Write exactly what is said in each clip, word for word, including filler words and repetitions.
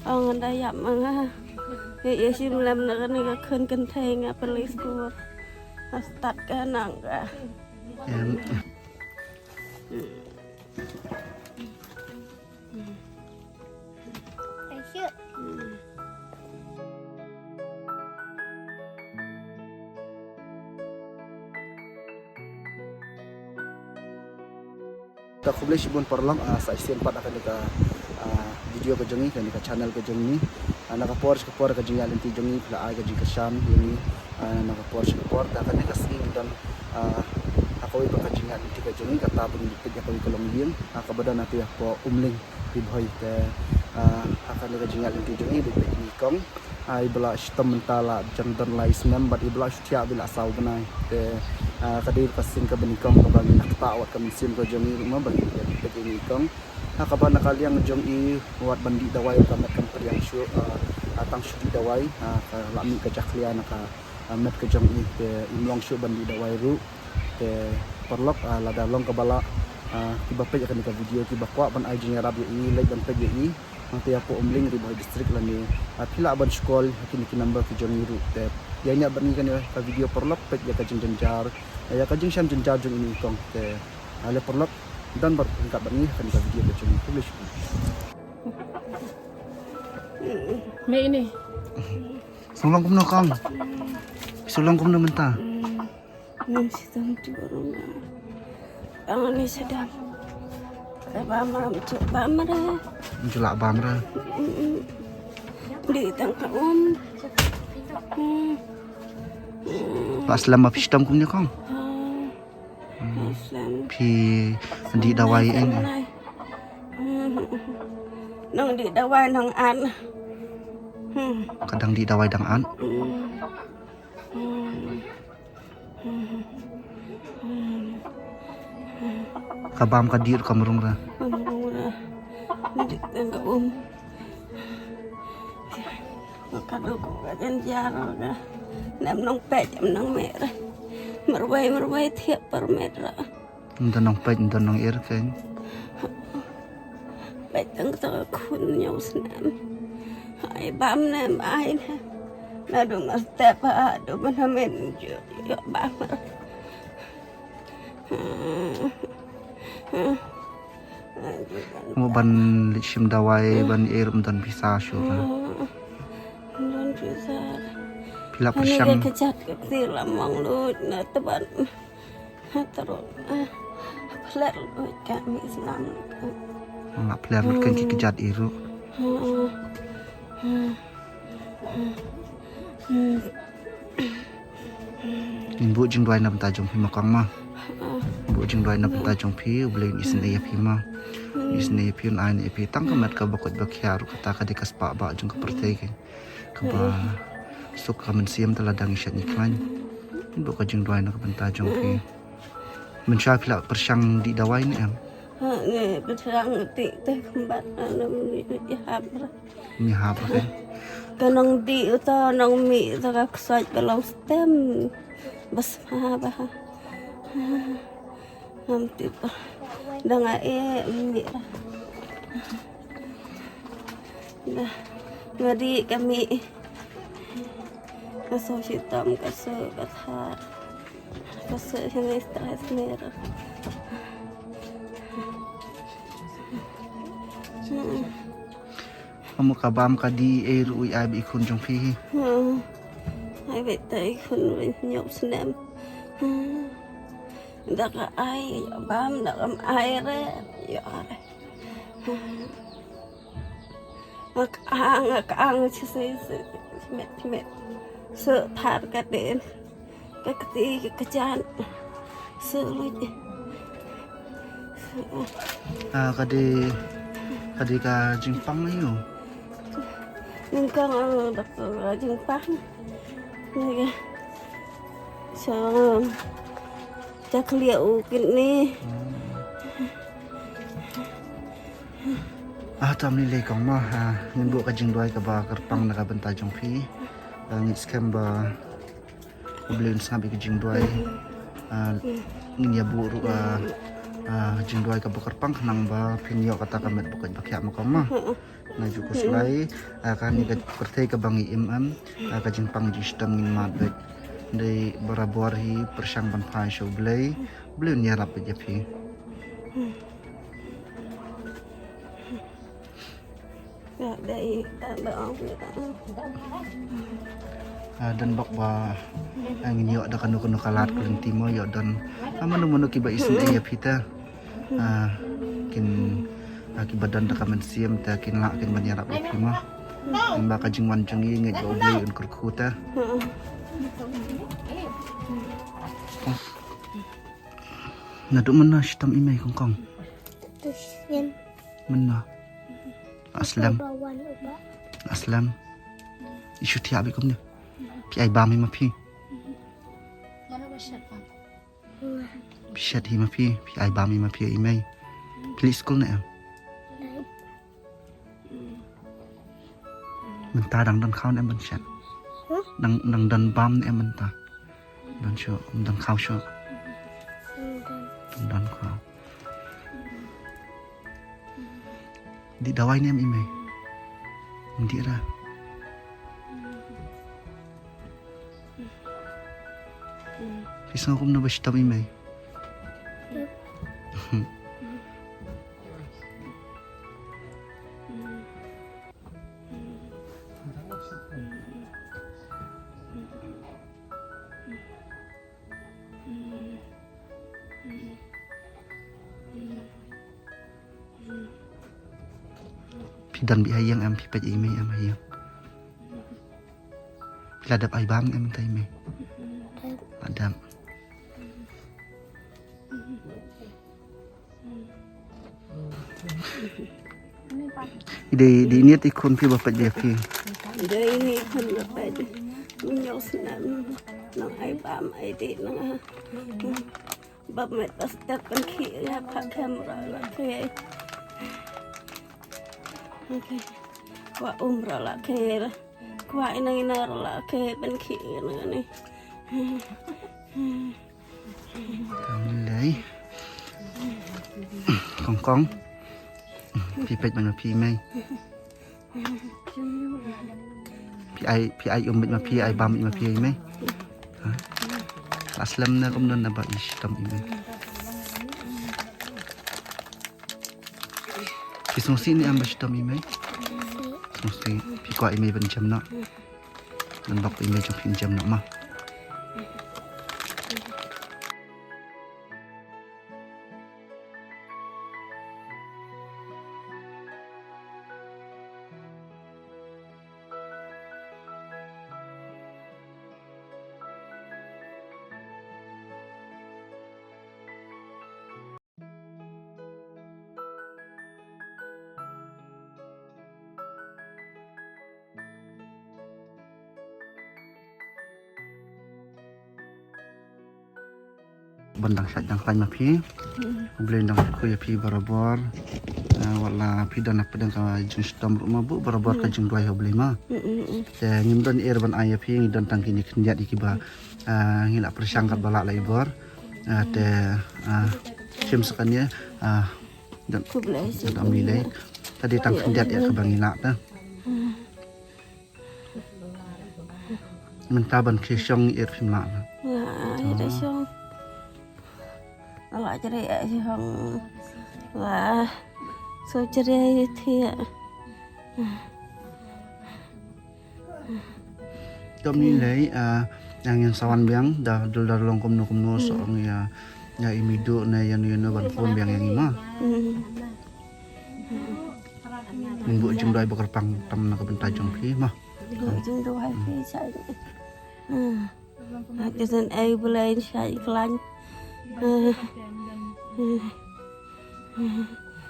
Ong ynda ïap ma nga. Ïa ïa shim lem na kane ka khun kynthei nga pynleit skul. Nga stad ka nang ka. Em. Te khublei shibun paralok, ah, sa shisien pat ha kane ka, ah, video ka jong ngi, kane ka channel ka jong ngi. Ah, na ka por sha ka por ka jingïaid lynti jong ngi phi la ai ka jingkyrshan ïa ngi. Ah, na ka por sha ka por, te ha kane ka sngi ngi don, ah, ha kawei pat ka jingïaid lynti ka jong ngi, kata ba ngi peit ïa kawei ka longïing, ah, kaba don hapoh Umling, Ri Bhoi. Te, ah, ha kane ka jingïaid lynti jong ngi, dei peit ïa i kong. Ah, iba la shitom mynta la jong don lai snem bad iba la shu thiah ba la saw bnai. Te, ah, ka dei ka sien kaba nyngkong kaba ngi nang ktah wat ka mynsiem ka jong ngi ruh mo ba ngi peit ïa i kong. Ha kaba na ka liang jong i wat ban dih dawai ka met kam pdiang shuh, ah, ah, tang shu dih dawai, ah, ka la mih ka jakhlia na ka, ah, met ka jong i, te im long shuh ban dih dawai ruh. Te paralok, ah, lada long kaba lah, ah, kiba peit ïa kane ka video kiba kwah ban ai jingïarap ïa i, leit ban peit ïa i. Hangta hapoh Umling, Ri Bhoi District lane, ah, phi lah ban shkor ha kine ki number ki jong ngi ruh. Te ïa ïa bad ngi kane ka video paralok, peit ïa ka jingjynjar, ïa ka jingshem jynjar jong i kong. Te, ah, lei paralok, don bad ryngkat bad ngi ha kane ka video ka jong ngi. Khublei shibun. Me ini. Shu long kumno kong? Shu long kumno mynta? Nang shitom tu runa. Ang ni sedang. Ka bam ram tu bam re. Ju lah bam re. Mm-mm. Di tang ka um. Hmm. Hmm. Ba slem ba phi shitom kumne kong? Hmm. Hmm. Ba slem. Phi dih dawai in. Hmm. Nang dih dawai nang an. Hmm. Ka dang dih dawai dang an. Hmm. Hmm. Ka bam ka dih ruh kam rung re. Kam rung re. Dih tang ka um. Ka duk ka jynjar ka. Nem nang peit, nem nang mih re. Marwei marwei thiah per met re. Ym don nang peit, ym don nang ir kein. Peit tang ka khun hynñiew snem. Ai bam ne em ai ne. Naduh nga step haduh mynta mynta ju ïoh bam. Mo ban leit shim dawai ban ïa ruh ym don pisa shuh ka. Ym don pisa. Phi la pyrshang. Ka jait ka kti la mong lut na tban. Ha, terus, ah, pler lut ka mi snam. Nga pler lut kan ki kjat i ruh. Hmm. Hmm. Hmm. Hmm. Ngin buh jingduwai na bynta jong phi ma kong ma. Hmm. Buh jingduwai na bynta jong phi, U Blei un isynei ïa phi ma. Hmm. Isynei ïa phi, un ai ne ïa phi tang ka met kaba koit ba khiah ruh, kata ka dei ka spah ba jong ka pyrthei ka. Kaba suk ka mynsiem te lada ngi shait ngi khlaiñ. Buh ka jingduwai na ka bynta jong phi. Mynshuwa phi la pyrshang dih dawai ne em? Ha, ngi pyrshang dih te kumba na ngi hap ra. Ngi hap ra. Ka nang dih uta nang mih uta ka ksuid ka long stem. Bas ma ba. Ngam tip. Da nga e mih ra. Da nga dih ka mih. Ka shu shitom, ka shu ka thar. Ka shu shane stress mer. Hmm. Amo ka bam ka dih ei ruh i ai ba i khun jong phi hi. Hmm. Ai ba i ta i khun ba hynñiew snem. Hmm. Da ka ai, ïa bam, da kam ai re, ïa re. Hmm. Nga ka ang, nga ka ang, shi, shi, shi, shi met, shi met. Shu thar ka dien. Ka kti ka kjat. Shu lut. Ah, ka dei, ka dei ka jingpang aïu? Nyngkong, ah, doktor, ka jingpang. Ni ka. Shu. Ka khlieh u kidney. Ah, tam ni lei kong ma, ah, ngin buh ka jingduwai kaba kyrpang na ka bynta jong phi. Ah, ngin skhem ba U Blei un sngap ïa ka jingduwai. Ah, ngin ïa buh ruh, ah, ah, jingduwai kaba kyrpang khnang ba phin ïoh kata ka met ba koit ba khiah ma kong ma. Na ju khuslai, ah, kane ka pyrthei kaba ngi im em, ah, ka jingpang jingshitom ngin mad beit. Dei barabor hi pyrshang ban phai sha U Blei, U Blei un ïarap beit ïa phi. Ya, dei, ah, ba ong phi, ah. Ah, don bok ba, ah, ngin ïoh da kano kano ka lad ka lynti mo, ïoh don, ah, mano mano kiba isynei ïa phi te. Ah, kin, ah, kiba don da ka mynsiem te kin lah kin ban ïarap ïa phi mo. Kumba ka jingwan jong ngi ngeit ba U Blei un kyrkhu te. Naduh mynno shitom i mei Kongkong? Mynno? Aslem. Aslem. I shu thiah beit kumne. Phi ai bam hi ma phi. Phi shet hi ma phi, phi ai bam hi ma phi i mei. Phi leit skul ne em? Mynta dang don khaw ne em ban shet? Dang, dang don bam ne em mynta? Don shuh, don khaw shuh. Don khaw. Dih dawai ne em i mei? Dih ra. Phi sngew kumno ba shitom i mei? Phi don beit ha ïing em, phi peit i mei em ha ïing? Phi la dep ai bam em mynta i mei? La dep. Dei, dei niat i khun phi ba peit ïa phi. Dei ni khun ba peit. Mynta snem nang ai bam ai dih nang. Bam met ba step ban khih ïa pha khem ra la khie. Kwah um ra la khie. Kwah ina ina ra la khie ban khih ina ni. Lei. Kongkong. Phi peit ban ma phi mei. Phi ai, phi ai um beit ma phi, ai bam beit ma phi mei. Ha? La slem ne kumno naba i shitom i mei? Phi sngewsih ne em ba shitom i mei? Sngewsih. Phi kwah i mei ban jem noh? Ngan bok i mei jong phi jem noh ma. Ban dang shait dang khlaiñ ma phi. U Blei un dang kyrkhu ïa phi barabor. Ah, wat la phi don hapdeng ka jingshitom ruh ma, buh barabor ka jingduwai ha U Blei ma. Te ngim don ei ban ai ïa phi, ngi don tang kine khyndiat ïa kiba, ah, ngi la pyrshang katba lah la i bor. Ah, te, ah, shim sa kane, ah, don, don am lei. Te dei tang khyndiat ïa kaba ngi lah te. Mynta ban khie shong ngi ïeit phim lah. Nga ïeit shong. Nga lah jreh ïeit shong. Nga so jreh ïeit thiah. Te ym ni lei, ah, ïa ngin sa wan biang da dul da long kumno kumno sa ong ïa, ïa i meiduh ne ïa no ïa no ban phone biang ïa ngi ma. Ngin buh jingduwai ba kyrpang tam na ka bynta jong phi ma. Buh jingduwai phi sa. Ka sien ei Blei sa i khlaiñ.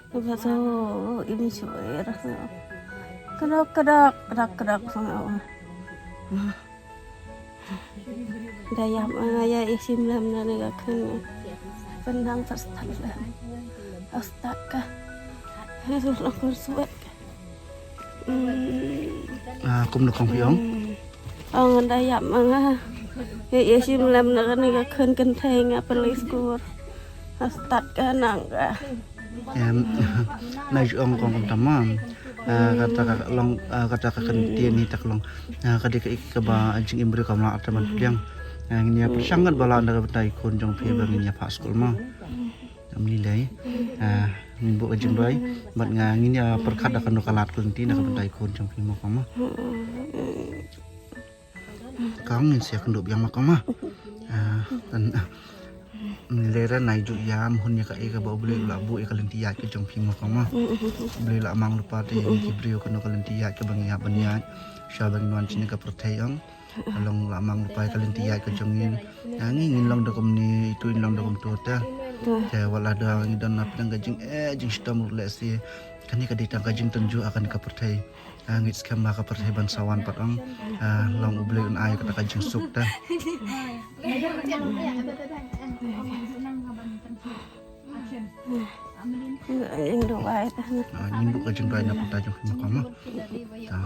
Ba so im shuh. Kdok kdok kdok kdok. Da ïap ma nga ïa i shim lem na ne ka khun. Pyndang sa stad lem. Stad ka. Hei, la kur swet. Ah, kumno kong phi ong? Ong da ïap ma nga. Ïa, ïa shim lem na kane ka khun kynthei nga pynlei skur. Stad ka nang ka. Em, na ju ong kong kumta ma. Ah, kata ka long, ah, kata ka kyntien hi ta ka long. Ah, ka dei ka ik kaba jingim briew kam lah te ban pdiang. Ah, ngin ïa pyrshang ngat ba lah na ka bynta i khun jong phi ba ngin ïa phah skul mo. Ngam lei lei. Ah, ngin buh ka jingduwai bad nga ngin ïa pyrkhat da kano ka lad ka lynti na ka bynta i khun jong phi mo, kong mo. Kong, ngin sa ïakynduh biang mo, kong mo. Ah, tan, ah, ngin leit re, nai ju ïam hun ïa kaei kaba U Blei u la buh ïa ka lynti ïaid ka jong phi mo, kong mo. U Blei la mang lypa te ïa ngi ki briew kano ka lynti ïaid kaba ngi hap ban ïaid sha ba ngin wan shane ka pyrthei, ong. Ka long la mang lypa ïa ka lynti ïaid ka jong ngi. Ïa ngi ngin long da kumne, itu ngin long da kumto te. Te wat la da ngi don na pdeng ka jingeh jingshitom ruh lehse, kane ka dei tang ka jingtynjuh ha kane ka pyrthei. Ah, ngeit skhem ba ka pyrthei ban sa wan pat, ong. Ah, long U Blei un ai kata ka jingsuk te. Ïa, ngin duh ka jingduwai na ka bynta jong phi mo, kong mo. Ta.